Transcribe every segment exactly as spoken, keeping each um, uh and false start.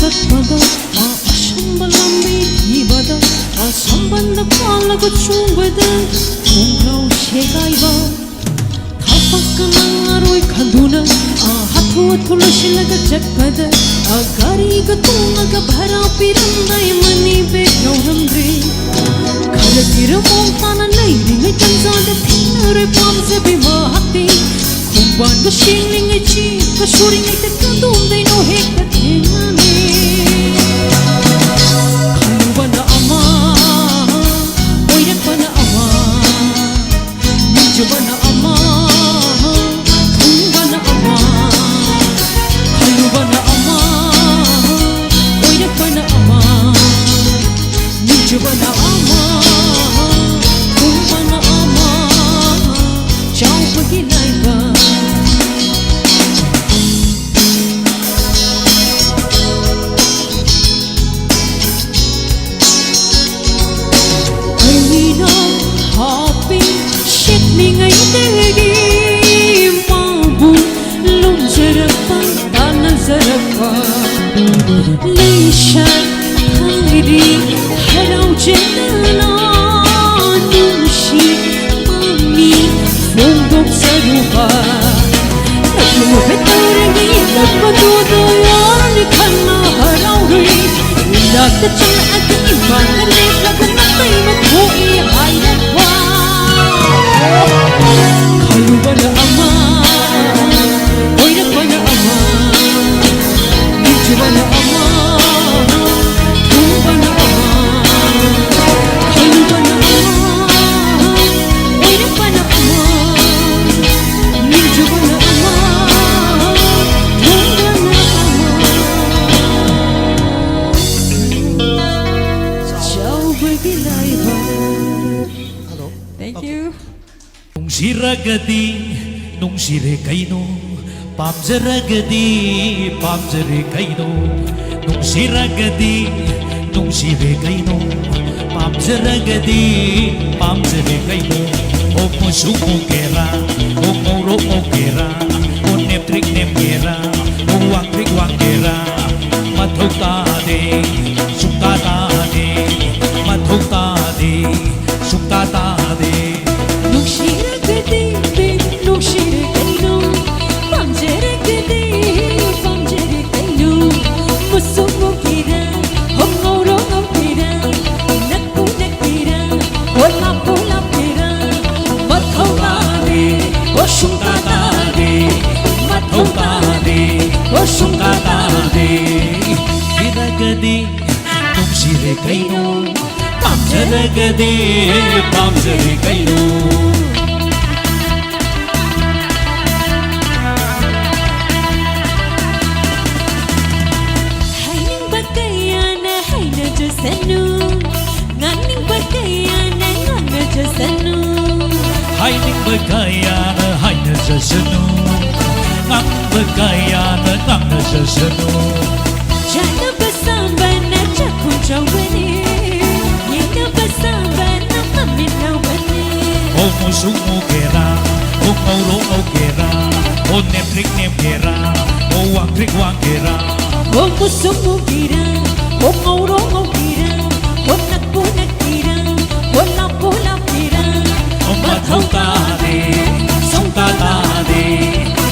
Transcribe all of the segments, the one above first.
ꯆꯠꯄꯗ, ꯑ, ꯑꯁꯝꯕ ꯂꯝꯕꯤ ꯊꯤꯕꯗ, ꯑꯁꯝꯕꯟꯗ ꯄꯥꯜꯂꯒ ꯆꯣꯡꯕꯗ ꯈꯣꯡꯒ꯭ꯔꯥꯎ ꯁꯦꯒꯥꯏꯕ꯫ ꯊꯕꯛꯀ ꯅꯪꯉꯔꯣꯏ ꯈꯟꯗꯨꯅ, ꯑ, ꯍꯥꯊꯨ ꯍꯥꯊꯨ ꯂꯣꯏꯁꯤꯜꯂꯒ ꯆꯠꯄꯗ, ꯑ, ꯒꯥꯔꯤꯒ ꯇꯣꯡꯉꯒ ꯚꯔꯥ ꯄꯤꯔꯝꯗꯥꯏ ꯃꯅꯤ ꯕꯦꯒ ꯌꯥꯎꯔꯝꯗ꯭ꯔꯦ꯫ ꯈꯔ ꯊꯤꯔ ꯃꯑꯣꯡ ꯇꯥꯅ ꯂꯩꯔꯤꯉꯩ ꯇꯟꯖꯥꯗ ꯊꯦꯡꯅꯔꯦ ꯄꯥꯝꯖꯕꯤ ꯃꯍꯥꯛꯇꯤ꯫ ꯈꯣꯡꯕꯥꯟꯒ ꯁꯦꯡꯂꯤꯉꯩ ꯆꯦꯛꯀ ꯁꯨꯔꯤꯉꯩꯗ ꯀꯗꯣꯝꯗꯩꯅꯣ ꯍꯦꯛꯇ ꯊꯦꯡꯅꯅꯤ꯫ ꯈꯜꯂꯨꯕꯅ ꯑꯃ, ꯑꯣꯏꯔꯛꯄꯅ ꯑꯃ, ꯅꯤꯡꯖꯕꯅ ꯑꯃ, ꯈꯨꯝꯕꯅ ꯑꯃ, ꯈꯜꯂꯨꯕꯅ ꯑꯃ, ꯑꯣꯏꯔꯛꯄꯅ ꯑꯃ, ꯅꯤꯡꯖꯕꯅ ꯑꯃ, ꯈꯨꯝꯕꯅ ꯑꯃ, ꯆꯥꯎꯕꯒꯤ ꯂꯥꯏꯕꯛ꯫ ꯑꯩꯅ ꯍꯥꯞꯄꯤ ꯁꯦꯠꯂꯤꯉꯩꯗꯒꯤ ꯃꯥꯕꯨ ꯂꯣꯝꯖꯔꯛꯄ, ꯇꯥꯟꯅꯖꯔꯛꯄ꯫ ꯂꯩꯁꯛ ꯐꯥꯏꯔꯤ ꯍꯔꯥꯎꯖꯗꯅ ꯅꯨꯡꯁꯤ ꯃꯃꯤ ꯐꯣꯡꯗꯣꯛꯆꯔꯨꯕ꯫ ꯅꯛꯅ ꯇꯧꯔꯤꯉꯩ ꯅꯛꯄꯗꯨꯗ ꯌꯥꯔꯅꯤ ꯈꯟꯅ ꯍꯔꯥꯎꯔꯨꯏ꯫ ꯏꯅꯥꯛꯇ ꯆꯪꯂꯛꯑꯒ ꯏꯃꯥꯡꯗ ꯂꯦꯞꯂꯒ ꯃꯇꯩ ꯃꯊꯣꯛꯏ ꯍꯥꯏꯔꯛꯄ꯫ ꯈꯜꯂꯨꯕꯅ ꯑꯃ, ꯑꯣꯏꯔꯛꯄꯅ ꯑꯃ, ꯅꯤꯡꯖꯕꯅ ꯑꯃ, ꯊꯨꯡꯕꯅ ꯑꯃ, ꯈꯜꯂꯨꯕꯅ ꯑꯃ, ꯑꯣꯏꯔꯛꯄꯅ ꯑꯃ, ꯅꯤꯡꯖꯕꯅ ꯑꯃ, ꯊꯨꯡꯕꯅ ꯑꯃ꯫ ꯆꯥꯎꯕꯒꯤ ꯂꯥꯏꯕꯛ꯫ Hello. Thank you. ꯅꯨꯡꯁꯤꯔꯒꯗꯤ ꯅꯨꯡꯁꯤꯔꯦ ꯀꯩꯅꯣ, ꯄꯥꯝꯖꯔꯒꯗꯤ ꯄꯥꯝꯖꯔꯦ ꯀꯩꯅꯣ, ꯅꯨꯡꯁꯤꯔꯒꯗꯤ ꯅꯨꯡꯁꯤꯔꯦ ꯀꯩꯅꯣ, ꯄꯥꯝꯖꯔꯒꯗꯤ ꯄꯥꯝꯖꯔꯦ ꯀꯩꯅꯣ꯫ ꯑꯣ ꯃꯨꯁꯨꯛ ꯃꯨꯒꯦꯔꯥ, ꯑꯣ ꯉꯧꯔꯣꯛ ꯉꯧꯒꯦꯔꯥ, ꯑꯣ ꯅꯦꯝꯇ꯭ꯔꯤꯛ ꯅꯦꯝꯒꯦꯔꯥ, ꯑꯣ ꯋꯥꯡꯇ꯭ꯔꯤꯛ ꯋꯥꯡꯒꯦꯔꯥ, ꯃꯊꯧ ꯇꯥꯗꯦ, ꯁꯨꯡꯇꯥ ꯇꯥꯗꯦ, ꯃꯊꯧ ꯇꯥꯗꯦ, ꯁꯨꯡꯇꯥ ꯇꯥꯗꯦ꯫ ꯅꯨꯡꯁꯤꯔꯒꯗꯤ, ꯅꯨꯡꯁꯤꯔꯦ ꯀꯩꯅꯣ, ꯄꯥꯝꯖꯔꯒꯗꯤ, ꯄꯥꯝꯖꯔꯦ ꯀꯩꯅꯣ, ꯃꯨꯁꯨꯛ ꯃꯨꯒꯤꯔ, ꯍꯣ ꯉꯧꯔꯣ ꯉꯧꯒꯤꯔ, ꯅꯛꯄꯨ ꯅꯛꯀꯤꯔ, ꯍꯣ ꯂꯥꯞꯄꯨ ꯂꯥꯞꯀꯤꯔ, ꯃꯊꯧ ꯇꯥꯗꯦ, ꯍꯣ ꯁꯨꯡꯇꯥ ꯇꯥꯗꯦ, ꯃꯊꯧ ꯇꯥꯗꯦ, ꯍꯣ ꯁꯨꯡꯇꯥ ꯇꯥꯗꯦ꯫ ꯏꯔꯒꯗꯤ ꯅꯨꯡꯁꯤꯔꯦ ꯀꯩꯅꯣ, ꯄꯥꯝꯖꯔꯒꯗꯤ ꯄꯥꯝꯖꯔꯦ ꯀꯩꯅꯣ꯫ ꯍꯥꯏꯅꯤꯡꯕ ꯀꯌꯥꯅ ꯍꯥꯏꯅꯖꯁꯅꯨ, ꯉꯥꯡꯅꯤꯡꯕ ꯀꯌꯥꯅ ꯉꯥꯡꯅꯖꯁꯅꯨ꯫ ꯍꯥꯏꯅꯤꯡꯕ ꯀꯌꯥꯅ ꯍꯥꯏꯅꯖꯁꯅꯨ, ꯉꯥꯡꯅꯤꯡꯕ ꯀꯌꯥꯅ ꯉꯥꯡꯅꯖꯁꯅꯨ꯫ ꯆꯥꯅꯕ ꯁꯥꯕꯅ ꯆꯥꯛꯈꯨꯝ ꯆꯥꯎꯕꯅꯤ, ꯌꯦꯡꯅꯕ ꯁꯥꯕꯅ ꯃꯃꯤꯠ ꯂꯥꯎꯕꯅꯤ꯫ ꯑꯣ ꯃꯨꯁꯨꯛ ꯃꯨꯒꯦꯔꯥ, ꯑꯣ ꯉꯧꯔꯣ ꯉꯧꯒꯦꯔꯥ, ꯑꯣ ꯅꯦꯝꯇ꯭ꯔꯤꯛ ꯅꯦꯝꯒꯦꯔꯥ, ꯑꯣ ꯋꯥꯡꯇ꯭ꯔꯤꯛ ꯋꯥꯡꯒꯦꯔꯥ꯫ ꯑꯣ ꯃꯨꯁꯨꯛ ꯃꯨꯒꯤꯔꯥ, ꯑꯣ ꯉꯧꯔꯣ ꯉꯧꯒꯤꯔꯥ, ꯑꯣ ꯅꯛꯄꯨ ꯅꯛꯀꯤꯔꯥ, ꯑꯣ ꯂꯥꯞꯄꯨ ꯂꯥꯞꯀꯤꯔꯥ꯫ ꯑꯣ ꯃꯊꯧ ꯇꯥꯗꯦ, ꯁꯨꯡꯇꯥ ꯇꯥꯗꯦ,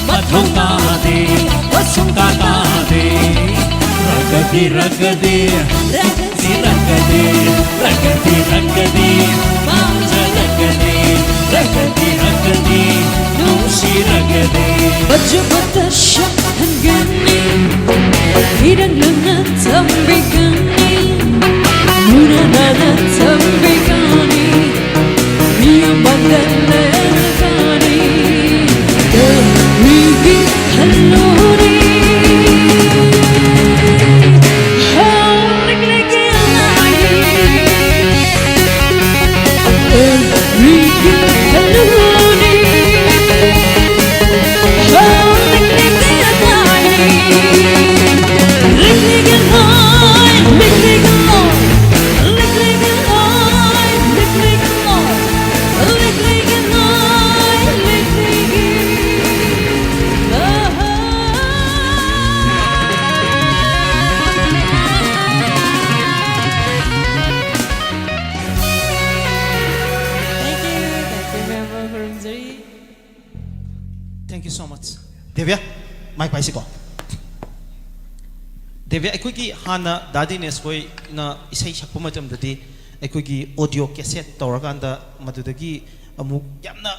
ꯃꯊꯧ ꯇꯥꯗꯦ, ꯑꯣ ꯁꯨꯡꯇꯥ ꯇꯥꯗꯦ꯫ ꯔꯒꯗꯤ ꯔꯒꯗꯤ, ꯔꯒꯗꯤ ꯔꯒꯗꯤ, ꯔꯒꯗꯤ ꯔꯒꯗꯤ, ꯄꯥꯝꯖꯔꯒꯗꯤ, ꯔꯒꯗꯤ ꯔꯒꯗꯤ, ꯅꯨꯡꯁꯤꯔꯒꯗꯤ꯫ ꯐꯖꯕꯇ ꯁꯛꯍꯟꯒꯅꯤ, ꯏꯔꯪ ꯂꯪꯅ ꯊꯝꯕꯤꯒꯅꯤ, ꯂꯨꯅ ꯅꯥꯟꯅ ꯊꯝꯕꯤꯒꯅꯤ, ꯃꯤꯌꯥꯝ ꯃꯥꯡꯗ ꯂꯩꯔꯒꯅꯤ, ꯀꯔꯤꯒꯤ ꯍꯜꯂꯨꯅꯤ? ꯍꯧꯔꯛꯂꯒꯦ ꯂꯥꯏ, ꯀꯔꯤꯒꯤ ꯍꯜꯂꯨꯅꯤ? ꯗꯦꯕ꯭ꯌꯥ, ꯃꯥꯏꯛ ꯄꯥꯏꯁꯤꯀꯣ꯫ ꯗꯦꯕ꯭ꯌꯥ, ꯑꯩꯈꯣꯏꯒꯤ ꯍꯥꯟꯅ ꯗꯥ ꯗꯤꯅꯦꯁ ꯍꯣꯏꯅ ꯏꯁꯩ ꯁꯛꯄ ꯃꯇꯝꯗꯗꯤ ꯑꯩꯈꯣꯏꯒꯤ ꯑꯣꯗꯤꯑꯣ ꯀꯦꯁꯦꯠ ꯇꯧꯔꯀꯥꯟꯗ ꯃꯗꯨꯗꯒꯤ ꯑꯃꯨꯛ ꯌꯥꯝꯅ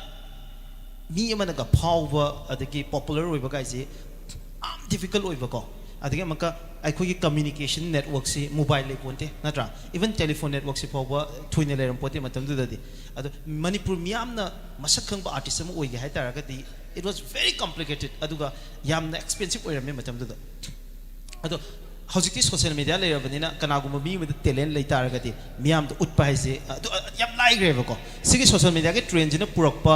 ꯃꯤ ꯑꯃꯅꯒ ꯐꯥꯎꯕ ꯑꯗꯒꯤ ꯄꯣꯄꯨꯂꯔ ꯑꯣꯏꯕ ꯀꯥꯏꯁꯦ ꯌꯥꯝ ꯗꯤꯐꯤꯀꯜꯠ ꯑꯣꯏꯕꯀꯣ꯫ ꯑꯗꯒꯤ ꯑꯃꯨꯛꯀ ꯑꯩꯈꯣꯏꯒꯤ ꯀꯝꯃ꯭ꯌꯨꯅꯤꯀꯦꯁꯟ ꯅꯦꯠꯋꯔꯛꯁꯤ ꯃꯣꯕꯥꯏꯜ ꯂꯩꯄꯣꯟꯇꯦ, ꯅꯠꯇ꯭ꯔꯥ? ꯏꯚꯟ ꯇꯦꯂꯤꯐꯣꯟ ꯅꯦꯠꯋꯔꯛꯁꯤ ꯐꯥꯎꯕ ꯊꯣꯏꯅ ꯂꯩꯔꯝꯄꯣꯠꯇꯦ ꯃꯇꯝꯗꯨꯗꯗꯤ꯫ ꯑꯗꯣ ꯃꯅꯤꯄꯨꯔ ꯃꯤꯌꯥꯝꯅ ꯃꯁꯛ ꯈꯪꯕ ꯑꯥꯔꯇꯤꯁ ꯑꯃ ꯑꯣꯏꯒꯦ ꯍꯥꯏ ꯇꯥꯔꯒꯗꯤ, it was very complicated, ꯑꯗꯨꯒ ꯌꯥꯝꯅ ꯑꯦꯛꯁꯄꯦꯟꯁꯤꯞ ꯑꯣꯏꯔꯝꯃꯦ ꯃꯇꯝꯗꯨꯗ꯫ ꯑꯗꯣ ꯍꯧꯖꯤꯛꯇꯤ ꯁꯣꯁꯤꯌꯦꯜ ꯃꯤꯗꯤꯌꯥ ꯂꯩꯔꯕꯅꯤꯅ ꯀꯅꯥꯒꯨꯝꯕ ꯃꯤ ꯑꯃꯗ ꯇꯦꯂꯦꯟ ꯂꯩ ꯇꯥꯔꯒꯗꯤ ꯃꯤꯌꯥꯝꯗ ꯎꯠꯄ ꯍꯥꯏꯁꯦ ꯑꯗꯨ ꯌꯥꯝ ꯂꯥꯏꯈ꯭ꯔꯦꯕꯀꯣ꯫ ꯁꯤꯒꯤ ꯁꯣꯁꯤꯌꯦꯜ ꯃꯤꯗꯤꯌꯥꯒꯤ ꯇ꯭ꯔꯦꯟꯁꯤꯅ ꯄꯨꯔꯛꯄ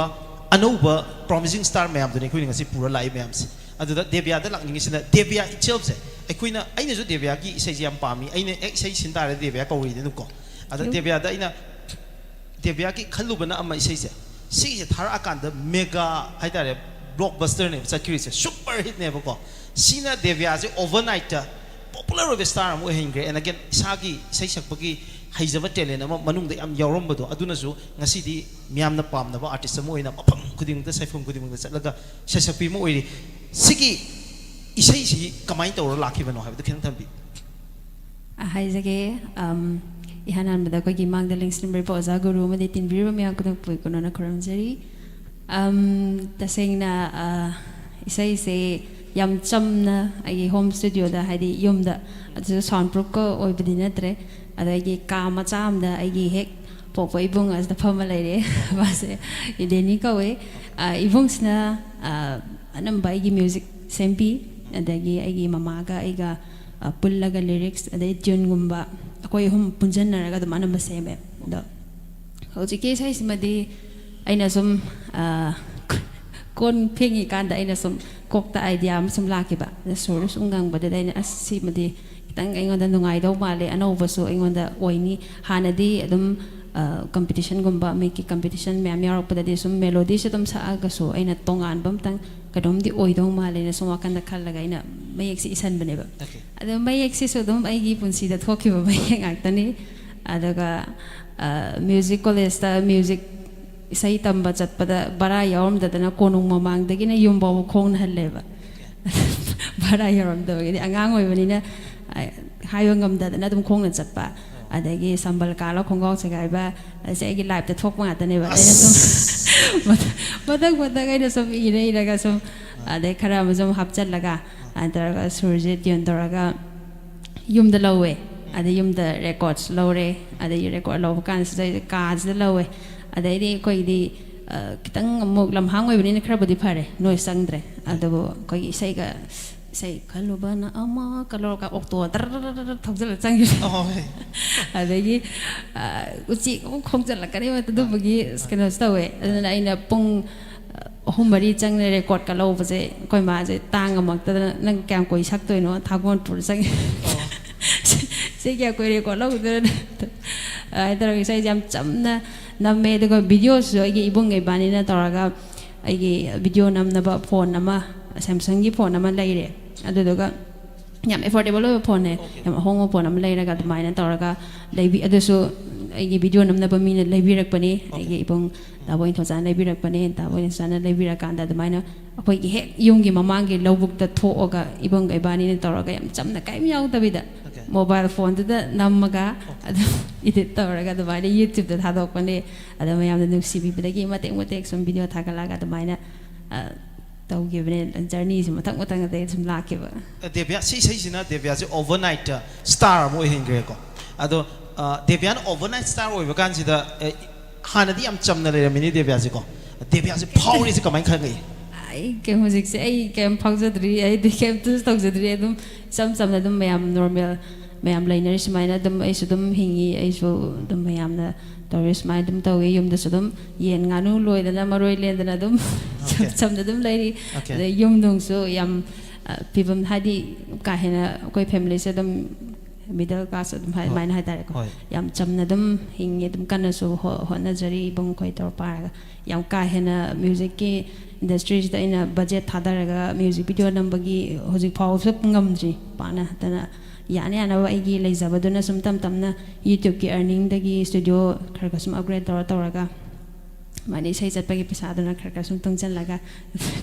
ꯑꯅꯧꯕ ꯄ꯭ꯔꯣꯃꯤꯁꯤꯡ ꯁ꯭ꯇꯥꯔ ꯃꯌꯥꯝꯗꯨꯅꯤ ꯑꯩꯈꯣꯏꯅ ꯉꯁꯤ ꯄꯨꯔ ꯂꯥꯛꯏ ꯃꯌꯥꯝꯁꯦ꯫ ꯑꯗꯨꯗ ꯗꯦꯕ꯭ꯌꯥꯗ ꯂꯥꯛꯅꯤꯡꯉꯤꯁꯤꯅ, ꯗꯦꯕ꯭ꯌꯥ ꯏꯆꯦꯜꯁꯦ, ꯑꯩꯈꯣꯏꯅ, ꯑꯩꯅꯁꯨ ꯗꯦꯕ꯭ꯌꯥꯒꯤ ꯏꯁꯩꯁꯦ ꯌꯥꯝ ꯄꯥꯝꯃꯤ꯫ ꯑꯩꯅ ꯍꯦꯛ ꯏꯁꯩ ꯁꯤꯟ ꯇꯥꯔꯗꯤ ꯗꯦꯕ꯭ꯌꯥ ꯀꯧꯔꯤꯅꯦ ꯑꯗꯨꯝ ꯀꯣ꯫ ꯑꯗ ꯗꯦꯕ꯭ꯌꯥꯗ ꯑꯩꯅ, ꯗꯦꯕ꯭ꯌꯥꯒꯤ ꯈꯜꯂꯨꯕꯅ ꯑꯃ, ꯏꯁꯩꯁꯦ, ꯁꯤꯒꯤꯁꯦ ꯊꯥꯔꯛꯑꯀꯥꯟꯗ ꯃꯦꯒꯥ ꯍꯥꯏꯇꯥꯔꯦ, ꯕ꯭ꯂꯣꯛꯕꯁꯇꯔꯅꯦꯕ ꯆꯠꯈꯤꯔꯤꯁꯦ, ꯁꯨꯄꯔ ꯍꯤꯠꯅꯦꯕꯀꯣ꯫ ꯁꯤꯅ ꯗꯦꯕ꯭ꯌꯥꯁꯦ ꯑꯣꯚꯔꯅꯥꯏꯠꯇ ꯄꯣꯄꯨꯂꯔ ꯑꯣꯏꯕ ꯁ꯭ꯇꯥꯔ ꯑꯃ ꯑꯣꯏꯍꯟꯈ꯭ꯔꯦ꯫ ꯑꯦꯟ ꯑꯒꯦꯟ, ꯏꯁꯥꯒꯤ ꯏꯁꯩ ꯁꯛꯄꯒꯤ ꯍꯩꯖꯕ, ꯇꯦꯂꯦꯟ ꯑꯃ ꯃꯅꯨꯡꯗ ꯌꯥꯝ ꯌꯥꯎꯔꯝꯕꯗꯣ, ꯑꯗꯨꯅꯁꯨ ꯉꯁꯤꯗꯤ ꯃꯤꯌꯥꯝꯅ ꯄꯥꯝꯅꯕ ꯑꯥꯔꯇꯤꯁ ꯑꯃ ꯑꯣꯏꯅ ꯃꯐꯝ ꯈꯨꯗꯤꯡꯃꯛꯇ, ꯁꯥꯏꯐꯝ ꯈꯨꯗꯤꯡꯃꯛꯇ ꯆꯠꯂꯒ ꯁꯩꯁꯛꯄꯤ ꯑꯃ ꯑꯣꯏꯔꯤ꯫ ꯁꯤꯒꯤ ꯏꯁꯩꯁꯤ ꯀꯃꯥꯏꯅ ꯇꯧꯔ ꯂꯥꯛꯈꯤꯕꯅꯣ ꯍꯥꯏꯕꯗꯨ ꯈꯤꯇꯪ ꯊꯝꯕꯤꯌꯨ꯫ ꯑ, ꯍꯥꯏꯖꯒꯦ꯫ ꯑꯝ, ꯏꯍꯥꯟ ꯍꯥꯟꯕꯗ ꯑꯩꯈꯣꯏꯒꯤ ꯃꯥꯡꯗ ꯂꯦꯡꯁꯤꯟꯕꯤꯔꯤꯕ ꯑꯣꯖꯥ ꯒꯨꯔꯨ ꯑꯃꯗꯤ ꯇꯤꯟꯕꯤꯔꯤꯕ ꯃꯌꯥꯝ ꯈꯨꯗꯤꯡꯃꯛꯄꯨ ꯀꯩꯅꯣꯅ ꯈꯨꯔꯨꯝꯖꯔꯤ꯫ ꯑꯝ, ꯇꯁꯦꯡꯅ, ꯑ, ꯏꯁꯩꯁꯦ ꯌꯥꯝ ꯆꯝꯅ ꯑꯩꯒꯤ ꯍꯣꯝ ꯁ꯭ꯇꯨꯗꯤꯑꯣꯗ, ꯍꯥꯏꯗꯤ ꯌꯨꯝꯗ, ꯑꯗꯨꯁꯨ ꯁꯥꯎꯟ ꯄ꯭ꯔꯨꯐꯀ ꯑꯣꯏꯕꯗꯤ ꯅꯠꯇ꯭ꯔꯦ, ꯑꯗꯣ ꯑꯩꯒꯤ ꯀꯥ ꯃꯆꯥ ꯑꯃꯗ ꯑꯩꯒꯤ ꯍꯦꯛ ꯄꯣꯛꯄ ꯏꯕꯨꯡ ꯑꯁꯤꯗ ꯐꯝꯃ ꯂꯩꯔꯦ꯫ ꯃꯥꯁꯦ ꯏꯗꯦꯅꯤ ꯀꯧꯋꯦ꯫ ꯑ, ꯏꯕꯨꯡꯁꯤꯅ, ꯑ, ꯑꯅꯝꯕ ꯑꯩꯒꯤ ꯃ꯭ꯌꯨꯖꯤꯛ ꯁꯦꯝꯕꯤ, ꯑꯗꯒꯤ ꯑꯩꯒꯤ ꯃꯃꯥꯒ ꯑꯩꯒ, ꯑ, ꯄꯨꯜꯂꯒ ꯂꯤꯔꯤꯛꯁ ꯑꯗꯩ ꯇ꯭ꯌꯨꯟꯒꯨꯝꯕ ꯑꯩꯈꯣꯏ ꯑꯍꯨꯝ ꯄꯨꯟꯁꯤꯟꯅꯔꯒ ꯑꯗꯨꯝ ꯑꯅꯝꯕ ꯁꯦꯝꯃꯦ꯫ ꯑꯗꯣ ꯍꯧꯖꯤꯛꯀꯤ ꯏꯁꯩꯁꯤꯃꯗꯤ ꯑꯩꯅ ꯁꯨꯝ, ꯑ, ꯀꯣꯟ ꯐꯦꯡꯉꯤꯀꯥꯟꯗ ꯑꯩꯅ ꯁꯨꯝ ꯀꯣꯛꯇ ꯑꯥꯏꯗꯤꯌꯥ ꯑꯃ ꯁꯨꯝ ꯂꯥꯛꯈꯤꯕ꯫ ꯑꯗ ꯁꯨꯔꯗꯨ ꯁꯨꯝ ꯉꯪꯕꯗꯨꯗ ꯑꯩꯅ, "ꯑꯁ, ꯁꯤꯃꯗꯤ ꯈꯤꯇꯪ ꯑꯩꯉꯣꯟꯗ ꯅꯨꯡꯉꯥꯏꯗꯧ ꯃꯥꯜꯂꯦ, ꯑꯅꯧꯕꯁꯨ ꯑꯩꯉꯣꯟꯗ ꯑꯣꯏꯅꯤ"꯫ ꯍꯥꯟꯅꯗꯤ ꯑꯗꯨꯝ, ꯑ, ꯀꯝꯄꯤꯇꯤꯁꯟꯒꯨꯝꯕ, ꯃꯤꯒꯤ ꯀꯝꯄꯤꯇꯤꯁꯟ ꯃꯌꯥꯝ ꯌꯥꯎꯔꯛꯄꯗꯗꯤ ꯁꯨꯝ ꯃꯦꯂꯣꯗꯤꯁꯦ ꯑꯗꯨꯝ ꯁꯛꯑꯒꯁꯨ ꯑꯩꯅ ꯇꯣꯉꯥꯟꯕ ꯑꯝꯇꯪ ꯀꯩꯅꯣꯝꯗꯤ ꯑꯣꯏꯗꯧ ꯃꯥꯜꯂꯦꯅ ꯁꯨꯝ ꯋꯥꯈꯜꯗ ꯈꯜꯂꯒ ꯑꯩꯅ ꯃꯌꯦꯛꯁꯦ ꯏꯁꯟꯕꯅꯦꯕ꯫ Okay. ꯑꯗꯣ ꯃꯌꯦꯛꯁꯤꯁꯨ ꯑꯗꯨꯝ ꯑꯩꯒꯤ ꯄꯨꯟꯁꯤꯗ ꯊꯣꯛꯈꯤꯕ ꯃꯌꯦꯛ ꯉꯥꯛꯇꯅꯤ꯫ ꯑꯗꯨꯒ, ꯑ, ꯃ꯭ꯌꯨꯖꯤꯛ ꯀꯣꯂꯦꯖꯇ ꯃ꯭ꯌꯨꯖꯤꯛ ꯏꯁꯩ ꯇꯝꯕ ꯆꯠꯄꯗ ꯚꯔꯥ ꯌꯥꯎꯔꯝꯗꯗꯅ ꯀꯣꯅꯨꯡ ꯃꯃꯥꯡꯗꯒꯤꯅ ꯌꯨꯝ ꯐꯥꯎꯕ ꯈꯣꯡꯅ ꯍꯜꯂꯦꯕ꯫ ꯚꯔꯥ ꯌꯥꯎꯔꯝꯗꯕꯒꯤꯗꯤ ꯑꯉꯥꯡ ꯑꯣꯏꯕꯅꯤꯅ, ꯑ, ꯍꯥꯏꯕ ꯉꯝꯗꯗꯅ ꯑꯗꯨꯝ ꯈꯣꯡꯅ ꯆꯠꯄ꯫ ꯑꯗꯒꯤ ꯁꯝꯕꯜ ꯀꯥꯜꯂ ꯈꯣꯡꯒ꯭ꯔꯥꯎ ꯁꯦꯒꯥꯏꯕ, ꯑꯁꯤ ꯑꯩꯒꯤ ꯂꯥꯏꯐꯇ ꯊꯣꯛꯄ ꯉꯥꯛꯇꯅꯦꯕ꯫ ꯑꯩꯅ ꯁꯨꯝ ꯑꯁ! ꯃꯊꯪ, ꯃꯊꯪ, ꯃꯊꯪ ꯑꯩꯅ ꯁꯨꯝ ꯏꯔ ꯏꯔꯒ ꯁꯨꯝ, ꯑꯗꯩ ꯈꯔ ꯑꯃ ꯁꯨꯝ ꯍꯥꯞꯆꯜꯂꯒ, ꯑꯗꯨꯃꯥꯏꯅ ꯇꯧꯔꯒ ꯁꯨꯔꯁꯦ ꯇ꯭ꯌꯨꯟ ꯇꯧꯔꯒ ꯌꯨꯝꯗ ꯂꯧꯋꯦ꯫ ꯑꯗꯩ ꯌꯨꯝꯗ ꯔꯦꯀꯣꯔꯠꯁ ꯂꯧꯔꯦ꯫ ꯑꯗꯩ ꯔꯦꯀꯣꯔꯠ ꯂꯧꯕ ꯀꯥꯟꯁꯤꯗ ꯀꯥꯁꯤꯗ ꯂꯧꯋꯦ꯫ ꯑꯗꯩꯗꯤ ꯑꯩꯈꯣꯏꯒꯤꯗꯤ, ꯑ, ꯈꯤꯇꯪ ꯑꯃꯨꯛ ꯂꯝꯍꯥꯡ ꯑꯣꯏꯕꯅꯤꯅ ꯈꯔꯕꯨꯗꯤ ꯐꯔꯦ, ꯅꯣꯏꯁ ꯆꯪꯗ꯭ꯔꯦ꯫ ꯑꯗꯨꯕꯨ ꯑꯩꯈꯣꯏꯒꯤ ꯏꯁꯩꯒ, ꯏꯁꯩ ꯈꯜꯂꯨꯕꯅ ꯑꯃ ꯈꯜꯂꯨꯔꯒ ꯑꯣꯛꯇꯣ ꯗꯔ ꯗꯔ ꯗꯔ ꯗꯔ ꯊꯧꯖꯤꯜꯂ ꯆꯪꯈꯤꯕ꯫ ꯑꯍꯣꯏ꯫ ꯑꯗꯒꯤ, ꯑ, ꯎꯆꯦꯛ ꯑꯃꯨꯛ ꯈꯣꯡꯖꯜꯂꯛꯀꯅꯤ, ꯑꯗꯨꯝꯕꯒꯤ ꯀꯩꯅꯣꯁꯨ ꯇꯧꯋꯦ꯫ ꯑꯗꯨꯅ ꯑꯩꯅ ꯄꯨꯡ, ꯑ, ꯑꯍꯨꯝ ꯃꯔꯤ ꯆꯪꯅ ꯔꯦꯀꯣꯔꯠꯀ ꯂꯧꯕꯁꯦ ꯑꯩꯈꯣꯏ ꯃꯥꯁꯦ ꯇꯥꯡ ꯑꯃꯛꯇꯗꯅ, "ꯅꯪ ꯀꯌꯥꯝ ꯀꯨꯏ ꯁꯛꯇꯣꯏꯅꯣ?" ꯊꯥꯒꯣꯟ ꯄꯨꯔ ꯆꯪꯉꯦ꯫ "ꯁꯤ ꯀꯌꯥꯝ ꯀꯨꯏ ꯔꯦꯀꯣꯔꯠ ꯂꯧꯗꯣꯏꯅꯣ?" ꯑꯗꯨꯃꯥꯏꯅ ꯇꯧꯔꯒ ꯏꯁꯩꯁꯦ ꯌꯥꯝ ꯆꯝꯅ ꯅꯝꯃꯦ꯫ ꯑꯗꯨꯒ ꯚꯤꯗꯤꯑꯣꯁꯤꯁꯨ ꯑꯩꯒꯤ ꯏꯕꯨꯡꯒ ꯏꯕꯥꯅꯤꯅ ꯇꯧꯔꯒ ꯑꯩꯒꯤ ꯚꯤꯗꯤꯑꯣ ꯅꯝꯅꯕ ꯐꯣꯟ ꯑꯃ, ꯁꯦꯝꯁꯪꯒꯤ ꯐꯣꯟ ꯑꯃ ꯂꯩꯔꯦ꯫ ꯑꯗꯨꯗꯨꯒ ꯌꯥꯝ ꯑꯦꯐꯣꯔꯗꯦꯕꯜ ꯑꯣꯏꯕ ꯐꯣꯟꯅꯦ꯫ ꯑꯣꯀꯦ꯫ ꯌꯥꯝ ꯑꯍꯣꯡꯕ ꯐꯣꯟ ꯑꯃ ꯂꯩꯔꯒ ꯑꯗꯨꯃꯥꯏꯅ ꯇꯧꯔꯒ ꯂꯩꯕꯤ-, ꯑꯗꯨꯁꯨ ꯑꯩꯒꯤ ꯚꯤꯗꯤꯑꯣ ꯅꯝꯅꯕ ꯃꯤꯅ ꯂꯩꯕꯤꯔꯛꯄꯅꯦ꯫ ꯑꯣꯀꯦ꯫ ꯑꯩꯒꯤ ꯏꯕꯨꯡ ꯗꯥꯕꯣꯏ ꯏꯟꯊꯣꯆꯥꯅ ꯂꯩꯕꯤꯔꯛꯄꯅꯦ꯫ ꯗꯥꯕꯣꯏ ꯏꯟꯊꯣꯆꯥꯅ ꯂꯩꯕꯤꯔꯀꯥꯟꯗ ꯑꯗꯨꯃꯥꯏꯅ ꯑꯩꯈꯣꯏꯒꯤ ꯍꯦꯛ ꯌꯨꯝꯒꯤ ꯃꯃꯥꯡꯒꯤ ꯂꯧꯕꯨꯛꯇ ꯊꯣꯛꯑꯒ ꯏꯕꯨꯡꯒ ꯏꯕꯥꯅꯤꯅ ꯇꯧꯔꯒ ꯌꯥꯝ ꯆꯝꯅ ꯀꯔꯤꯝ ꯌꯥꯎꯗꯕꯤꯗ ꯑꯣꯀꯦ꯫ ꯃꯣꯕꯥꯏꯜ ꯐꯣꯟꯗꯨꯗ ꯅꯝꯃꯒ ꯑꯣꯀꯦ꯫ ꯑꯗꯨꯝ ꯏꯗꯤꯠ ꯇꯧꯔꯒ ꯑꯗꯨꯃꯥꯏꯅ YouTubeꯇ ꯊꯥꯗꯣꯛꯄꯅꯦ꯫ ꯑꯗꯣ ꯃꯌꯥꯝꯅ ꯅꯨꯡꯁꯤꯕꯤꯕꯗꯒꯤ ꯃꯇꯦꯛ ꯃꯇꯦꯛ ꯁꯨꯝ ꯚꯤꯗꯤꯑꯣ ꯊꯥꯒꯠꯂꯛꯑꯒ ꯑꯗꯨꯃꯥꯏꯅ, ꯑ, ꯇꯧꯈꯤꯕꯅꯦ꯫ ꯖꯔꯅꯤꯁꯦ ꯃꯊꯪ ꯃꯊꯪ ꯑꯗꯩ ꯁꯨꯝ ꯂꯥꯛꯈꯤꯕ꯫ ꯗꯦꯕ꯭ꯌꯥ, ꯁꯤ ꯏꯁꯩꯁꯤꯅ ꯗꯦꯕ꯭ꯌꯥꯁꯦ overnight star ꯑꯃ ꯑꯣꯏꯍꯟꯈ꯭ꯔꯦꯀꯣ꯫ ꯑꯗꯣ, ꯑ, ꯗꯦꯕ꯭ꯌꯥꯅ overnight star ꯑꯣꯏꯕ ꯀꯥꯟꯁꯤꯗ, ꯑ, ꯍꯥꯟꯅꯗꯤ ꯌꯥꯝ ꯆꯝꯅ ꯂꯩꯔꯝꯃꯤꯅꯤ ꯗꯦꯕ꯭ꯌꯥꯁꯦꯀꯣ꯫ ꯗꯦꯕ꯭ꯌꯥꯁꯦ ꯐꯥꯎꯔꯤꯁꯦ ꯀꯃꯥꯏꯅ ꯈꯪꯉꯛꯏ? ꯑꯩ ꯀꯩ, ꯍꯧꯖꯤꯛꯁꯦ ꯑꯩ ꯀꯩꯝ ꯐꯥꯎꯖꯗ꯭ꯔꯤ, ꯑꯩꯗꯤ ꯀꯩꯝꯇꯁꯨ ꯇꯧꯖꯗ꯭ꯔꯤ꯫ ꯑꯗꯨꯝ ꯏꯆꯝ ꯆꯝꯅ ꯑꯗꯨꯝ ꯃꯌꯥꯝ ꯅꯣꯔꯃꯦꯜ, ꯃꯌꯥꯝ ꯂꯩꯅꯔꯤ ꯁꯨꯃꯥꯏꯅ ꯑꯗꯨꯝ ꯑꯩꯁꯨ ꯑꯗꯨꯝ ꯍꯤꯡꯉꯤ꯫ ꯑꯩꯁꯨ ꯑꯗꯨꯝ ꯃꯌꯥꯝꯅ ꯇꯧꯔꯤ ꯁꯨꯃꯥꯏꯅ ꯑꯗꯨꯝ ꯇꯧꯏ꯫ ꯌꯨꯝꯗꯁꯨ ꯑꯗꯨꯝ ꯌꯦꯟ ꯉꯥꯅꯨ ꯂꯣꯏꯗꯅ ꯃꯔꯣꯏ ꯂꯦꯟꯗꯅ ꯑꯗꯨꯝ ꯑꯣꯀꯦ꯫ ꯆꯝ ꯆꯝꯅ ꯑꯗꯨꯝ ꯂꯩꯔꯤ꯫ ꯑꯣꯀꯦ꯫ ꯑꯗꯩ ꯌꯨꯝ ꯅꯨꯡꯁꯨ ꯌꯥꯝ, ꯑ, ꯐꯤꯕꯝ ꯍꯥꯏꯗꯤ ꯀꯥ ꯍꯦꯟꯅ ꯑꯩꯈꯣꯏ ꯐꯦꯃꯤꯂꯤꯁꯦ ꯑꯗꯨꯝ middle class ꯑꯗꯨꯝ ꯍꯥꯏ-, ꯍꯣꯏ꯫ ꯑꯗꯨꯃꯥꯏꯅ ꯍꯥꯏꯇꯥꯔꯦꯀꯣ꯫ ꯍꯣꯏ꯫ ꯌꯥꯝ ꯆꯝꯅ ꯑꯗꯨꯝ ꯍꯤꯡꯉꯤ, ꯑꯗꯨꯝ ꯀꯟꯅꯁꯨ ꯍꯣ-, ꯍꯣꯠꯅꯖꯔꯤ ꯏꯕꯨꯡ ꯑꯩꯈꯣꯏ ꯇꯧꯔ ꯄꯥꯔꯒ꯫ ꯌꯥꯝ ꯀꯥ ꯍꯦꯟꯅ musicꯀꯤ industryꯁꯤꯗ ꯑꯩꯅ budget ꯊꯥꯗꯔꯒ music video ꯅꯝꯕꯒꯤ ꯍꯧꯖꯤꯛ ꯐꯥꯎꯕꯁꯨ ꯉꯝꯗ꯭ꯔꯤ ꯄꯥꯛꯅ꯫ ꯑꯗꯨꯅ ꯌꯥꯅ ꯌꯥꯅꯕ ꯑꯩꯒꯤ ꯂꯩꯖꯕꯗꯨꯅ ꯁꯨꯝ ꯇꯞ ꯇꯞꯅ YouTubeꯀꯤ earningꯗꯒꯤ studio ꯈꯔ ꯈꯔ ꯁꯨꯝ upgrade ꯇꯧꯔ ꯇꯧꯔꯒ ꯑꯗꯨꯃꯥꯏꯅ ꯏꯁꯩ ꯆꯠꯄꯒꯤ ꯄꯩꯁꯥꯗꯨꯅ ꯈꯔ ꯈꯔ ꯁꯨꯝ ꯇꯨꯡꯁꯤꯜꯂꯒ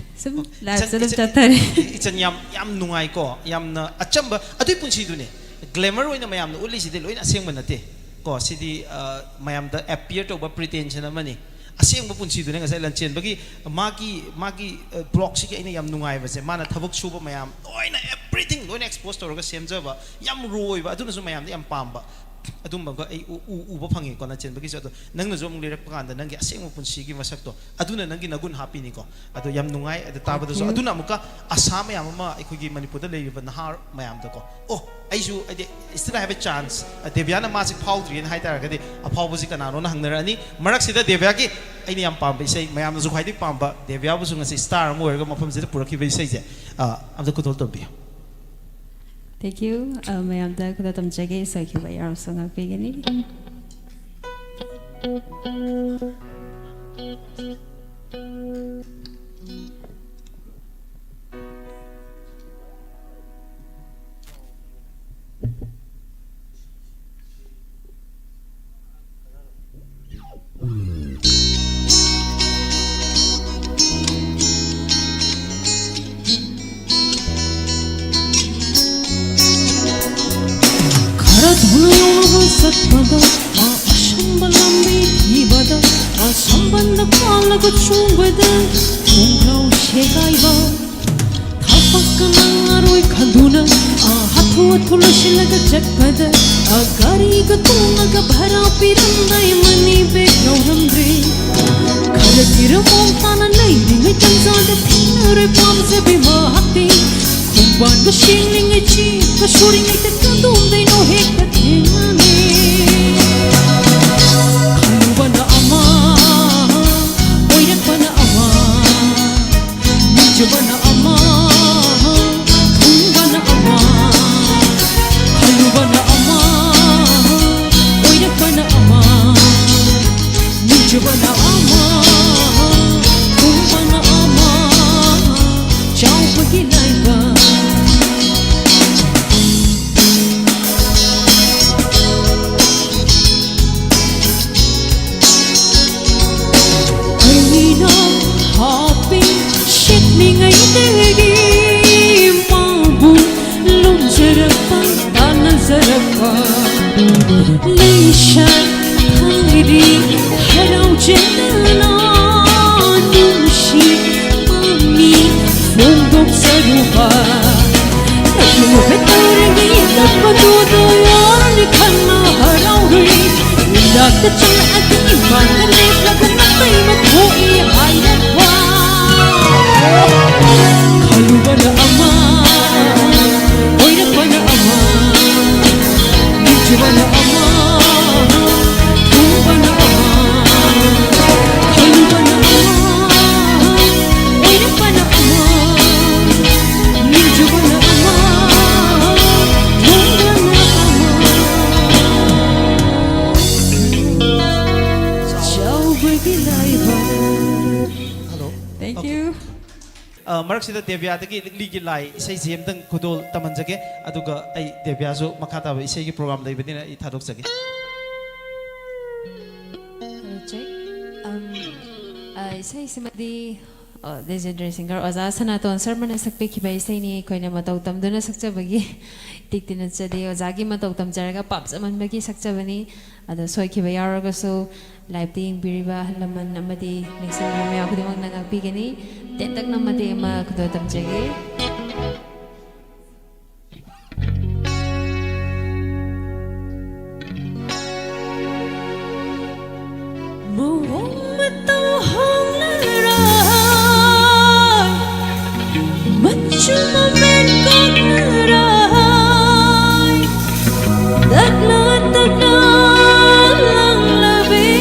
ꯂꯥꯏꯐꯁꯨ ꯑꯗꯨꯝ ꯏꯆꯟ- ꯆꯠꯊꯔꯤ꯫ ꯏꯆꯟ- ꯏꯆꯟ, ꯌꯥꯝ ꯌꯥꯝ ꯅꯨꯡꯉꯥꯏꯀꯣ꯫ ꯌꯥꯝꯅ ꯑꯆꯝꯕ ꯑꯗꯨꯏ ꯄꯨꯟꯁꯤꯗꯨꯅꯦ꯫ ꯒ꯭ꯂꯦꯃꯔ ꯑꯣꯏꯅ ꯃꯌꯥꯝꯅ ꯎꯠꯂꯤꯁꯤꯗꯤ ꯂꯣꯏꯅ ꯑꯁꯦꯡꯕ ꯅꯠꯇꯦ ꯀꯣ꯫ ꯁꯤꯗꯤ ꯑ, ꯃꯌꯥꯝꯗ ꯑꯦꯄꯤꯌꯔ ꯇꯧꯕ ꯄ꯭ꯔꯤꯇꯦꯟꯁꯟ ꯑꯃꯅꯤ꯫ ꯑꯁꯦꯡꯕ ꯄꯨꯟꯁꯤꯗꯨꯅꯦ ꯉꯁꯥꯏ ꯂꯟꯆꯦꯟꯕꯒꯤ ꯃꯥꯒꯤ ꯃꯥꯒꯤ ꯕ꯭ꯂꯣꯛꯁꯤꯒꯤ ꯑꯩꯅ ꯌꯥꯝ ꯅꯨꯡꯉꯥꯏꯕꯁꯦ, ꯃꯥꯅ ꯊꯕꯛ ꯁꯨꯕ ꯃꯌꯥꯝ ꯂꯣꯏꯅ, ꯑꯦꯕ꯭ꯔꯤꯊꯤꯡ ꯂꯣꯏꯅ ꯑꯦꯛꯁꯄꯣꯖ ꯇꯧꯔꯒ ꯁꯦꯝꯖꯕ, ꯌꯥꯝ ꯔꯣ ꯑꯣꯏꯕ, ꯑꯗꯨꯅꯁꯨ ꯃꯌꯥꯝꯗ ꯌꯥꯝ ꯄꯥꯝꯕ ꯑꯗꯨꯝꯕꯒ ꯑꯩ ꯎ- ꯎ- ꯎꯕ ꯐꯪꯉꯦꯀꯣ ꯂꯟꯆꯦꯟꯕꯒꯤꯁꯨ꯫ ꯑꯗꯣ ꯅꯪꯅꯁꯨ ꯑꯃꯨꯛ ꯂꯤꯔꯛꯄ ꯀꯥꯟꯗ ꯅꯪꯒꯤ ꯑꯁꯦꯡꯕ ꯄꯨꯟꯁꯤꯒꯤ ꯃꯁꯛꯇꯣ, ꯑꯗꯨꯅ ꯅꯪꯒꯤ ꯅꯒꯨꯟ ꯍꯥꯞꯄꯤꯅꯤꯀꯣ꯫ ꯑꯗꯣ ꯌꯥꯝ ꯅꯨꯡꯉꯥꯏ ꯑꯗꯨ ꯇꯥꯕꯗꯁꯨ꯫ Thank you. ꯑꯗꯨꯅ ꯑꯃꯨꯛꯀ ꯑꯁꯥ ꯃꯌꯥꯝ ꯑꯃ ꯑꯩꯈꯣꯏꯒꯤ ꯃꯅꯤꯄꯨꯔꯗ ꯂꯩꯔꯤꯕ ꯅꯍꯥ ꯃꯌꯥꯝꯗꯀꯣ, ꯑꯣ, ꯑꯩꯁꯨ ꯍꯥꯏꯗꯤ still have a chance, ꯗꯦꯕꯤꯌꯥꯅ ꯃꯥꯁꯤ ꯐꯥꯎꯗ꯭ꯔꯤꯅ ꯍꯥꯏꯇꯥꯔꯒꯗꯤ ꯑꯐꯥꯎꯕꯁꯤ ꯀꯅꯥꯅꯣꯅ ꯍꯪꯅꯔꯛꯑꯅꯤ꯫ ꯃꯔꯛꯁꯤꯗ ꯗꯦꯕꯤꯌꯥꯒꯤ ꯑꯩꯅ ꯌꯥꯝ ꯄꯥꯝꯕ ꯏꯁꯩ, ꯃꯌꯥꯝꯅꯁꯨ ꯈ꯭ꯋꯥꯏꯗꯒꯤ ꯄꯥꯝꯕ, ꯗꯦꯕꯤꯌꯥꯕꯨꯁꯨ ꯉꯁꯤ ꯁ꯭ꯇꯥꯔ ꯑꯃ ꯑꯣꯏꯔꯒ ꯃꯐꯝꯁꯤꯗ ꯄꯨꯔꯛꯈꯤꯕ ꯏꯁꯩꯁꯦ, ꯑ, ꯑꯝꯇ ꯈꯨꯗꯣꯜ ꯇꯝꯕꯤꯌꯨ꯫ Thank you. ꯑ, ꯃꯌꯥꯝꯗ ꯈꯨꯗꯣꯜ ꯇꯝꯖꯒꯦ, ꯁꯣꯏꯈꯤꯕ ꯌꯥꯎꯔꯁꯨ ꯉꯥꯛꯄꯤꯒꯅꯤ꯫ ꯈꯔ ꯊꯨꯅ ꯌꯧꯅꯕ ꯆꯠꯄꯗ, ꯑ, ꯑꯁꯝꯕ ꯂꯝꯕꯤ ꯊꯤꯕꯗ, ꯑꯁꯝꯕꯟꯗ ꯄꯥꯜꯂꯒ ꯆꯣꯡꯕꯗ, ꯈꯣꯡꯒ꯭ꯔꯥꯎ ꯁꯦꯒꯥꯏꯕ, ꯊꯕꯛꯀ ꯅꯪꯉꯔꯣꯏ ꯈꯟꯗꯨꯅ, ꯑ, ꯍꯥꯊꯨ ꯍꯥꯊꯨ ꯂꯣꯏꯁꯤꯜꯂꯒ ꯆꯠꯄꯗ, ꯑ, ꯒꯥꯔꯤꯒ ꯇꯣꯡꯉꯒ ꯚꯔꯥ ꯄꯤꯔꯝꯗꯥꯏ ꯃꯅꯤ ꯕꯦꯒ ꯌꯥꯎꯔꯝꯗ꯭ꯔꯦ꯫ ꯈꯔ ꯊꯤꯔ ꯃꯑꯣꯡ ꯇꯥꯅ ꯂꯩꯔꯤꯉꯩ ꯇꯟꯖꯥꯗ ꯊꯦꯡꯅꯔꯦ ꯄꯥꯝꯖꯕꯤ ꯃꯍꯥꯛꯇꯤ꯫ ꯈꯣꯡꯕꯥꯟꯒ ꯁꯦꯡꯂꯤꯉꯩ ꯆꯦꯛꯀ ꯁꯨꯔꯤꯉꯩꯗ ꯀꯗꯣꯝꯗꯩꯅꯣ ꯍꯦꯛꯇ ꯊꯦꯡꯅꯅꯤ꯫ ꯈꯜꯂꯨꯕꯅ ꯑꯃ, ꯑꯣꯏꯔꯛꯄꯅ ꯑꯃ, ꯅꯤꯡꯖꯕꯅ ꯑꯃ, ꯊꯨꯡꯕꯅ ꯑꯃ, ꯈꯜꯂꯨꯕꯅ ꯑꯃ, ꯑꯣꯏꯔꯛꯄꯅ ꯑꯃ, ꯅꯤꯡꯖꯕꯅ ꯑꯃ, ꯊꯨꯡꯕꯅ ꯑꯃ, ꯆꯥꯎꯕꯒꯤ ꯂꯥꯏꯕꯛ꯫ ꯇꯥꯟꯅꯖꯔꯛꯄ ꯂꯩꯁꯛ ꯍꯥꯏꯔꯤ ꯍꯔꯥꯎꯖꯗꯅ ꯅꯨꯡꯁꯤꯕ ꯃꯤ ꯐꯣꯡꯗꯣꯛꯆꯔꯨꯕ ꯅꯣꯛꯅꯤꯡꯕ ꯇꯧꯔꯤꯉꯩ ꯅꯛꯄꯗꯨꯗ ꯌꯥꯝꯅ ꯈꯟꯅ ꯍꯔꯥꯎꯔꯨꯏ ꯏꯅꯥꯛꯇ ꯆꯪꯂꯛꯑꯒ ꯏꯃꯥꯡꯗ ꯂꯦꯞꯂꯒ ꯃꯇꯩ ꯃꯊꯣꯛꯏ ꯍꯥꯏꯔꯛꯄ ꯈꯜꯂꯨꯕꯅ ꯑꯃ ꯑꯣꯏꯔꯛꯄꯅ ꯑꯃ ꯅꯤꯡꯖꯕꯅ ꯑꯃ ꯊꯣꯡꯕꯅ ꯑꯃ ꯈꯜꯂꯨꯕꯅ ꯑꯃ ꯑꯣꯏꯔꯛꯄꯅ ꯑꯃ ꯅꯤꯡꯖꯕꯅ ꯑꯃ ꯊꯣꯡꯕꯅ ꯑꯃ ꯆꯥꯎꯕꯒꯤ ꯂꯥꯏꯕꯛ ꯍꯜꯂꯣ Thank you. ꯑ, ꯃꯔꯛꯁꯤꯗ ꯗꯦꯕ꯭ꯌꯥꯗꯒꯤ ꯂꯤꯛꯂꯤꯒꯤ ꯂꯥꯏ ꯏꯁꯩꯁꯤ ꯑꯝꯇꯪ ꯈꯨꯗꯣꯜ ꯇꯝꯍꯟꯖꯒꯦ꯫ ꯑꯗꯨꯒ ꯑꯩ ꯗꯦꯕ꯭ꯌꯥꯁꯨ ꯃꯈꯥ ꯇꯥꯕ ꯏꯁꯩꯒꯤ ꯄ꯭ꯔꯣꯒ꯭ꯔꯥꯝ ꯂꯩꯕꯅꯤꯅ ꯑꯩ ꯊꯥꯗꯣꯛꯆꯒꯦ꯫ Hello, check. Um, ꯑ, ꯏꯁꯩꯁꯤꯃꯗꯤ, ꯑ, legendary singer ꯑꯣꯖꯥ ꯁꯅꯥꯇꯣꯟ ꯁꯔꯃꯅ ꯁꯛꯄꯤꯈꯤꯕ ꯏꯁꯩꯅꯤ꯫ ꯑꯩꯈꯣꯏꯅ ꯃꯇꯧ ꯇꯝꯗꯨꯅ ꯁꯛꯆꯕꯒꯤ ꯏꯇꯤꯛꯇꯤ ꯅꯠꯆꯗꯦ꯫ ꯑꯣꯖꯥꯒꯤ ꯃꯇꯧ ꯇꯝꯖꯔꯒ ꯄꯥꯝꯖꯃꯟꯕꯒꯤ ꯁꯛꯆꯕꯅꯤ꯫ ꯑꯗꯣ ꯁꯣꯏꯈꯤꯕ ꯌꯥꯎꯔꯒꯁꯨ live-ꯇ ꯌꯦꯡꯕꯤꯔꯤꯕ ꯑꯍꯜ ꯂꯃꯟ ꯑꯃꯗꯤ ꯅꯤꯡꯁꯤꯡꯕꯤꯔꯤꯕ ꯃꯌꯥꯝ ꯈꯨꯗꯤꯡꯃꯛꯅ ꯉꯥꯛꯄꯤꯒꯅꯤ꯫ ꯇꯦꯟꯇꯛꯅ ꯃꯇꯦꯛ ꯑꯃ ꯈꯨꯗꯣꯜ ꯇꯝꯖꯒꯦ꯫ ꯃꯑꯣꯡ ꯃꯇꯧ ꯍꯣꯡꯂꯔꯣꯏ, ꯃꯆꯨ ꯃꯃꯦꯟ ꯀꯣꯛꯂꯔꯣꯏ, ꯇꯛꯂꯥ ꯇꯛꯂꯥ ꯂꯪꯂꯕꯤ,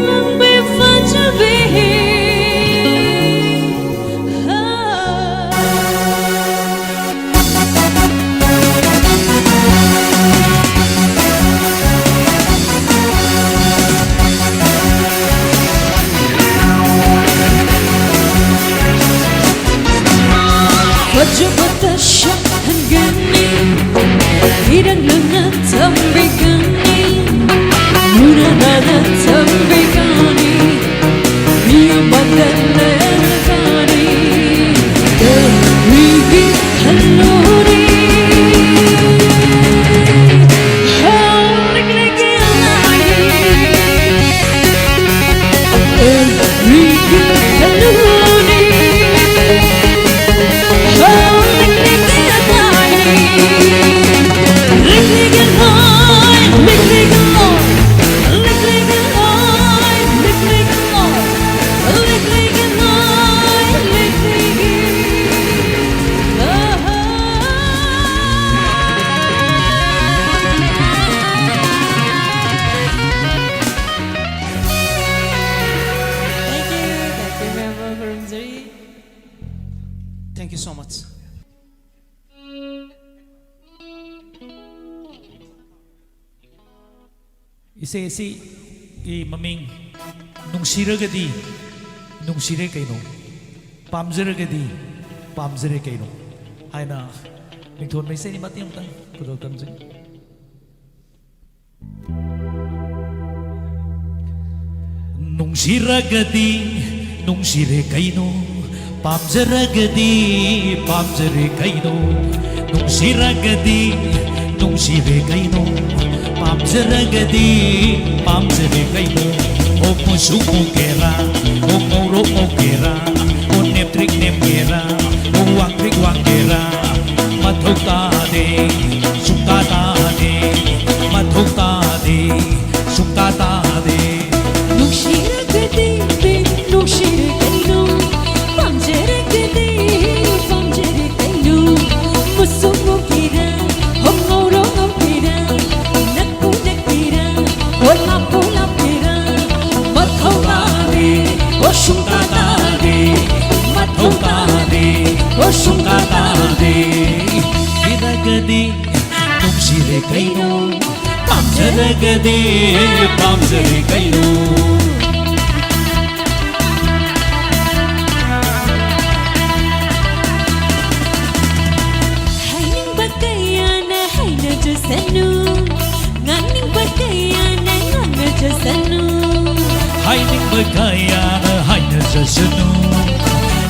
ꯂꯪꯕꯤ ꯐꯖꯕꯤ꯫ ꯐꯖꯕꯇ ꯁꯛꯍꯟꯒꯅꯤ, ꯏꯔꯪ ꯂꯪꯅ ꯊꯝꯕꯤꯒꯅꯤ, ꯂꯨꯅ ꯅꯥꯟꯅ ꯊꯝꯕꯤꯒꯅꯤ, ꯃꯤꯌꯥꯝ ꯃꯥꯡꯗ ꯂꯩꯔꯒꯅꯤ꯫ ꯀꯔꯤ Thank you so much. ꯏꯁꯩ ꯑꯁꯤꯒꯤ ꯃꯃꯤꯡ ꯅꯨꯡꯁꯤꯔꯒꯗꯤ ꯅꯨꯡꯁꯤꯔꯦ ꯀꯩꯅꯣ, ꯄꯥꯝꯖꯔꯒꯗꯤ ꯄꯥꯝꯖꯔꯦ ꯀꯩꯅꯣ ꯍꯥꯏꯅ ꯃꯤꯡꯊꯣꯟꯕ ꯏꯁꯩꯅꯤ꯫ ꯃꯇꯦꯛ ꯑꯃꯇꯪ ꯈꯨꯗꯣꯜ ꯇꯝꯖꯒꯦ꯫ ꯅꯨꯡꯁꯤꯔꯒꯗꯤ ꯅꯨꯡꯁꯤꯔꯦ ꯀꯩꯅꯣ, ꯄꯥꯝꯖꯔꯒꯗꯤ ꯄꯥꯝꯖꯔꯦ ꯀꯩꯅꯣ, ꯅꯨꯡꯁꯤꯔꯒꯗꯤ ꯅꯨꯡꯁꯤꯔꯦ ꯀꯩꯅꯣ, ꯄꯥꯝꯖꯔꯒꯗꯤ ꯄꯥꯝꯖꯔꯦ ꯀꯩꯅꯣ꯫ ꯑꯣ ꯃꯨꯁꯨꯛ ꯃꯨꯒꯦꯔꯥ, ꯑꯣ ꯉꯧꯔꯣꯛ ꯉꯧꯒꯦꯔꯥ, ꯑꯣ ꯅꯦꯝꯇ꯭ꯔꯤꯛ ꯅꯦꯝꯒꯦꯔꯥ, ꯑꯣ ꯋꯥꯡꯇ꯭ꯔꯤꯛ ꯋꯥꯡꯒꯦꯔꯥ, ꯃꯊꯧ ꯇꯥꯗꯦ, ꯁꯨꯡꯇꯥ ꯇꯥꯗꯦ, ꯃꯊꯧ ꯇꯥꯗꯦ, ꯁꯨꯡꯇꯥ ꯇꯥꯗꯦ꯫ ꯅꯨꯡꯁꯤꯔꯒꯗꯤ ꯅꯨꯡꯁꯤꯔꯦ ꯀꯩꯅꯣ, ꯄꯥꯝꯖꯔꯒꯗꯤ ꯄꯥꯝꯖꯔꯦ ꯀꯩꯅꯣ꯫ ꯃꯨꯁꯨꯛ ꯃꯨꯒꯦꯔꯥ, ꯍꯣ ꯉꯧꯔꯣꯛ ꯉꯧꯒꯦꯔꯥ, ꯅꯛꯄꯨ ꯅꯛꯀꯦꯔꯥ, ꯍꯣ ꯂꯥꯞꯄꯨ ꯂꯥꯞꯀꯦꯔꯥ, ꯃꯊꯧ ꯇꯥꯗꯦ, ꯍꯣ ꯁꯨꯡꯇꯥ ꯇꯥꯗꯦ, ꯃꯊꯧ ꯇꯥꯗꯦ, ꯍꯣ ꯁꯨꯡꯇꯥ ꯇꯥꯗꯦ꯫ ꯅꯨꯡꯁꯤꯔꯒꯗꯤ ꯅꯨꯡꯁꯤꯔꯦ ꯀꯩꯅꯣ, ꯄꯥꯝꯖꯔꯒꯗꯤ ꯄꯥꯝꯖꯔꯦ ꯀꯩꯅꯣ꯫ ꯍꯥꯏꯅꯤꯡꯕ ꯀꯌꯥꯅ ꯍꯥꯏꯅꯖꯁꯅꯨ, ꯉꯥꯡꯅꯤꯡꯕ ꯀꯌꯥꯅ ꯉꯥꯡꯅꯖꯁꯅꯨ꯫ ꯍꯥꯏꯅꯤꯡꯕ ꯀꯌꯥꯅ ꯍꯥꯏꯅꯖꯁꯅꯨ,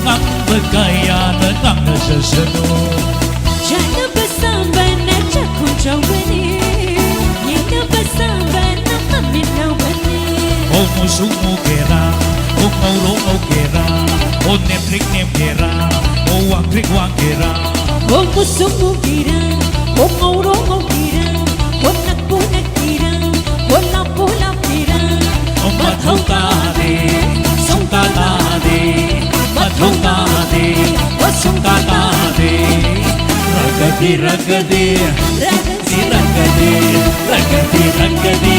ꯉꯥꯡꯅꯤꯡꯕ ꯀꯌꯥꯅ ꯉꯥꯡꯅꯖꯁꯅꯨ꯫ ꯆꯥꯅꯕ ꯁꯥꯝꯕꯅ ꯆꯥꯛꯈꯨꯝ ꯆꯥꯎꯕꯅꯤ, ꯌꯦꯡꯅꯕ ꯁꯥꯝꯕꯅ ꯃꯃꯤꯠ ꯂꯥꯎꯕꯅꯤ꯫ ꯑꯣ ꯃꯨꯁꯨꯛ ꯃꯨꯒꯦꯔꯥ, ꯑꯣ ꯉꯧꯔꯣꯛ ꯉꯧꯒꯦꯔꯥ, ꯑꯣ ꯅꯦꯝꯇ꯭ꯔꯤꯛ ꯅꯦꯝꯒꯦꯔꯥ, ꯑꯣ ꯋꯥꯡꯇ꯭ꯔꯤꯛ ꯋꯥꯡꯒꯦꯔꯥ꯫ ꯑꯣ ꯃꯨꯁꯨꯛ ꯃꯨꯒꯦꯔꯥ, ꯑꯣ ꯉꯧꯔꯣꯛ ꯉꯧꯒꯦꯔꯥ, ꯑꯣ ꯅꯛꯄꯨ ꯅꯛꯀꯦꯔꯥ, ꯑꯣ ꯂꯥꯞꯄꯨ ꯂꯥꯞꯀꯦꯔꯥ, ꯑꯣ ꯃꯊꯧ ꯇꯥꯗꯦ, ꯁꯨꯡꯇꯥ ꯇꯥꯗꯦ, ꯃꯊꯧ ꯇꯥꯗꯦ, ꯑꯣ ꯁꯨꯡꯇꯥ ꯇꯥꯗꯦ꯫ ꯔꯒꯗꯤ ꯔꯒꯗꯤ, ꯔꯒꯗꯤ ꯔꯒꯗꯤ, ꯔꯒꯗꯤ ꯔꯒꯗꯤ,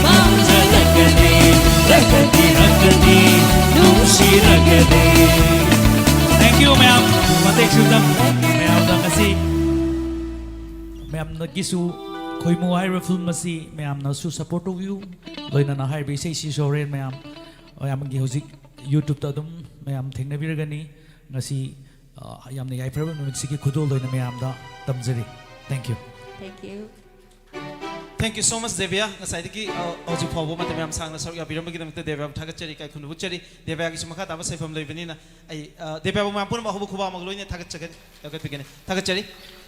ꯄꯥꯝꯖꯔꯒꯗꯤ, ꯔꯒꯗꯤ ꯔꯒꯗꯤ, ꯅꯨꯡꯁꯤꯔꯒꯗꯤ꯫ Thank Thank you, ꯃꯌꯥꯝ꯫ ꯃꯇꯦꯛꯁꯨ ꯇꯝ-, ꯃꯌꯥꯝꯗ ꯉꯁꯤ ꯃꯌꯥꯝꯅꯒꯤꯁꯨ ꯈꯣꯏꯃꯨ ꯍꯥꯏꯔꯤꯕ ꯐꯤꯂꯝ ꯑꯁꯤ ꯃꯌꯥꯝꯅꯁꯨ ꯁꯞꯄꯣꯔꯠ ꯇꯧꯕꯤꯌꯨ꯫ ꯂꯣꯏꯅꯅ ꯍꯥꯏꯔꯤꯕ ꯏꯁꯩꯁꯤꯁꯨ ꯍꯣꯔꯦꯟ ꯃꯌꯥꯝ, ꯃꯌꯥꯝꯒꯤ ꯍꯧꯖꯤꯛ YouTube-ꯇ ꯑꯗꯨꯝ ꯃꯌꯥꯝ ꯊꯦꯡꯅꯕꯤꯔꯒꯅꯤ꯫ ꯉꯁꯤ, ꯑ, ꯌꯥꯝꯅ ꯌꯥꯏꯐꯔꯕ ꯅꯨꯃꯤꯠꯁꯤꯒꯤ ꯈꯨꯗꯣꯜ ꯑꯣꯏꯅ ꯃꯌꯥꯝꯗ ꯇꯝꯖꯔꯤ꯫ Thank you꯫ Thank you. Thank you so much, ꯗꯦꯕ꯭ꯌꯥ꯫ ꯉꯁꯥꯏꯗꯒꯤ, ꯑ, ꯍꯧꯖꯤꯛ ꯐꯥꯎꯕ ꯃꯇꯝ ꯌꯥꯝ ꯁꯥꯡꯅ ꯁꯔꯨꯛ ꯌꯥꯕꯤꯔꯝꯕꯒꯤꯗꯃꯛꯇ ꯗꯦꯕ꯭ꯌꯥꯕꯨ ꯊꯥꯒꯠꯆꯔꯤ, ꯏꯀꯥꯏ ꯈꯨꯝꯅꯕ ꯎꯠꯆꯔꯤ꯫ ꯗꯦꯕ꯭ꯌꯥꯒꯤꯁꯨ ꯃꯈꯥ ꯇꯥꯕ ꯁꯩꯐꯝ ꯂꯩꯕꯅꯤꯅ ꯑꯩ, ꯑ, ꯗꯦꯕ꯭ꯌꯥꯕꯨ ꯃꯌꯥꯝ ꯄꯨꯝꯅꯃꯛ ꯑꯍꯧꯕ ꯈꯨꯕꯥꯛ ꯑꯃꯒ ꯂꯣꯏꯅ ꯊꯥꯒꯠꯆꯒꯅꯤ, ꯊꯥꯒꯠꯄꯤꯒꯅꯤ꯫ ꯊꯥꯒꯠꯆꯔꯤ꯫